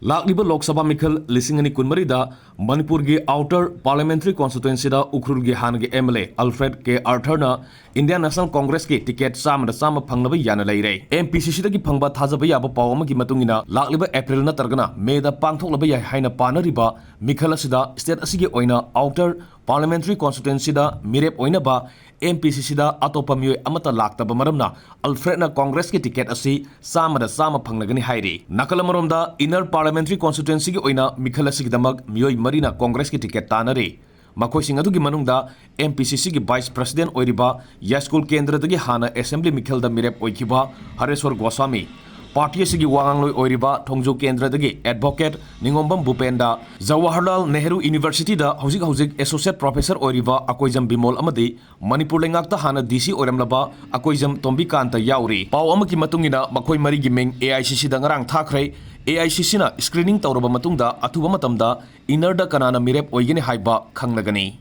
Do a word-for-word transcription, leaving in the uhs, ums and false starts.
ꯂꯥꯛꯂꯤꯕ ꯂꯣꯛ ꯁꯚꯥ ꯃꯤꯈꯜ ꯂꯤꯁꯤꯡ ꯑꯅꯤ ꯀꯨꯟꯃꯔꯤꯗ ꯃꯅꯤꯄꯨꯔꯒꯤ ꯑꯥꯎꯇꯔ ꯄꯥꯔꯂꯤꯌꯥꯃꯦꯟꯇꯔꯤ ꯀꯣꯟꯁꯇꯤꯇ꯭ꯋꯦꯟꯁꯤꯗ ꯎꯈ꯭ꯔꯨꯜꯒꯤ ꯍꯥꯟꯅꯒꯤ M L A Alfred K ꯑꯥꯔꯊꯔꯅ ꯏꯟꯗꯤꯌꯥꯟ ꯅꯦꯁꯅꯦꯜ ꯀꯣꯡꯒ꯭ꯔꯦꯁꯀꯤ ꯇꯤꯀꯦꯠ ꯆꯥꯝꯃꯗ ꯆꯥꯝꯃ ꯐꯪꯅꯕ ꯌꯥꯅ ꯂꯩꯔꯦ꯫ ꯑꯦꯝ ꯄꯤ ꯁꯤ ꯁꯤꯗꯒꯤ ꯐꯪꯕ ꯊꯥꯖꯕ ꯌꯥꯕ ꯄꯥꯎ ꯑꯃꯒꯤ ꯃꯇꯨꯡ ꯏꯟꯅ, ꯂꯥꯛꯂꯤꯕ ꯑꯦꯄ꯭ꯔꯤꯜ ꯅꯠꯇ꯭ꯔꯒꯅ ꯃꯦꯗ ꯄꯥꯡꯊꯣꯛꯂꯕ ꯌꯥꯏ ꯍꯥꯏꯅ ꯄꯥꯅꯔꯤꯕ ꯃꯤꯈꯜ ꯑꯁꯤꯗ ꯁ꯭ꯇꯦꯠ ꯑꯁꯤꯒꯤ ꯑꯣꯏꯅ ꯑꯥꯎꯇꯔ ꯄꯥꯔꯂꯤꯌꯥꯃꯦꯟꯇꯔꯤ ꯀꯣꯟꯁꯇꯤꯇ꯭ꯋꯦꯟꯁꯤꯗ ꯃꯤꯔꯦꯞ ꯑꯣꯏꯅꯕ ꯑꯦꯝ ꯄꯤ ꯁꯤ ꯁꯤꯗ ꯑꯇꯣꯞꯄ ꯃꯤꯑꯣꯏ ꯑꯃꯠꯇ ꯂꯥꯛꯇꯕ ꯃꯔꯝꯅ ꯑꯜꯐ꯭ꯔꯦꯗꯅ ꯀꯣꯡꯒ꯭ꯔꯦꯁꯀꯤ ꯇꯤꯀꯦꯠ ꯑꯁꯤ ꯆꯥꯝꯃꯗ ꯆꯥꯝꯃ ꯐꯪꯂꯒꯅꯤ ꯍꯥꯏꯔꯤ꯫ ꯅꯥꯀꯜ ꯑꯃꯔꯣꯝꯗ, ꯏꯟꯅꯔ ꯄꯥꯔꯂꯤꯌꯥꯃꯦꯟꯇꯔꯤ ꯀꯣꯟꯁꯇꯤꯇ꯭ꯋꯦꯟꯁꯤꯒꯤ ꯑꯣꯏꯅ ꯃꯤꯈꯜ ꯑꯁꯤꯒꯤꯗꯃꯛ ꯃꯤꯑꯣꯏ ꯃꯔꯤꯅ ꯀꯣꯡꯒ꯭ꯔꯦꯁꯀꯤ ꯇꯤꯀꯦꯠ ꯇꯥꯟꯅꯔꯤ꯫ ꯃꯈꯣꯏꯁꯤꯡ ꯑꯗꯨꯒꯤ ꯃꯅꯨꯡꯗ ꯑꯦꯝ ꯄꯤ ꯁꯤ ꯁꯤꯒꯤ ꯚꯥꯏꯁ ꯄ꯭ꯔꯁꯤꯗꯦꯟꯠ ꯑꯣꯏꯔꯤꯕ ꯌꯥꯏꯁ꯭ꯀꯨꯜ ꯀꯦꯟꯗ꯭ꯔꯗꯒꯤ ꯍꯥꯟꯅ ꯑꯦꯁꯦꯝꯕ꯭ꯂꯤ ꯃꯤꯈꯜꯗ ꯃꯤꯔꯦꯞ ꯑꯣꯏꯈꯤꯕ ꯍꯔꯦꯁ꯭ꯋꯔ ꯒꯣꯁ꯭ꯋꯥꯃꯤ, ꯄꯥꯔꯇꯤ ꯑꯁꯤꯒꯤ ꯋꯥꯉꯥꯡꯂꯣꯏ ꯑꯣꯏꯔꯤꯕ ꯊꯣꯡꯖꯨ ꯀꯦꯟꯗ꯭ꯔꯗꯒꯤ ꯑꯦꯗꯚꯣꯀꯦꯠ ꯅꯤꯉꯣꯝꯕꯝ ꯚꯨꯄꯦꯟꯗ, ꯖꯋꯥꯍꯔꯂꯥꯜ ꯅꯦꯍꯔꯨ ꯌꯨꯅꯤꯚꯔꯁꯤꯇꯤꯗ ꯍꯧꯖꯤꯛ ꯍꯧꯖꯤꯛ ꯑꯦꯁꯣꯁꯤꯌꯦꯠ ꯄ꯭ꯔꯣꯐꯦꯁꯔ ꯑꯣꯏꯔꯤꯕ ꯑꯀꯣꯏꯖꯝ ꯕꯤꯃꯣꯜ ꯑꯃꯗꯤ ꯃꯅꯤꯄꯨꯔ ꯂꯩꯉꯥꯛꯇ ꯍꯥꯟꯅ ꯗꯤ ꯁꯤ ꯑꯣꯏꯔꯝꯂꯕ ꯑꯀꯣꯏꯖꯝ ꯇꯣꯝꯕꯤꯀꯥꯟꯇ ꯌꯥꯎꯔꯤ꯫ ꯄꯥꯎ ꯑꯃꯒꯤ ꯃꯇꯨꯡ ꯏꯟꯅ, ꯃꯈꯣꯏ ꯃꯔꯤꯒꯤ ꯃꯤꯡ ꯑꯦ ꯑꯥꯏ ꯁꯤ ꯁꯤꯗ ꯉꯔꯥꯡ ꯊꯥꯈ꯭ꯔꯦ꯫ ꯑꯦ ꯑꯥꯏ ꯁꯤ ꯁꯤꯅ ꯁ꯭ꯀ꯭ꯔꯤꯅꯤꯡ ꯇꯧꯔꯕ ꯃꯇꯨꯡꯗ ꯑꯊꯨꯕ ꯃꯇꯝꯗ ꯏꯟꯅꯔꯗ ꯀꯅꯥꯅ ꯃꯤꯔꯦꯞ ꯑꯣꯏꯒꯅꯤ ꯍꯥꯏꯕ ꯈꯪꯂꯒꯅꯤ꯫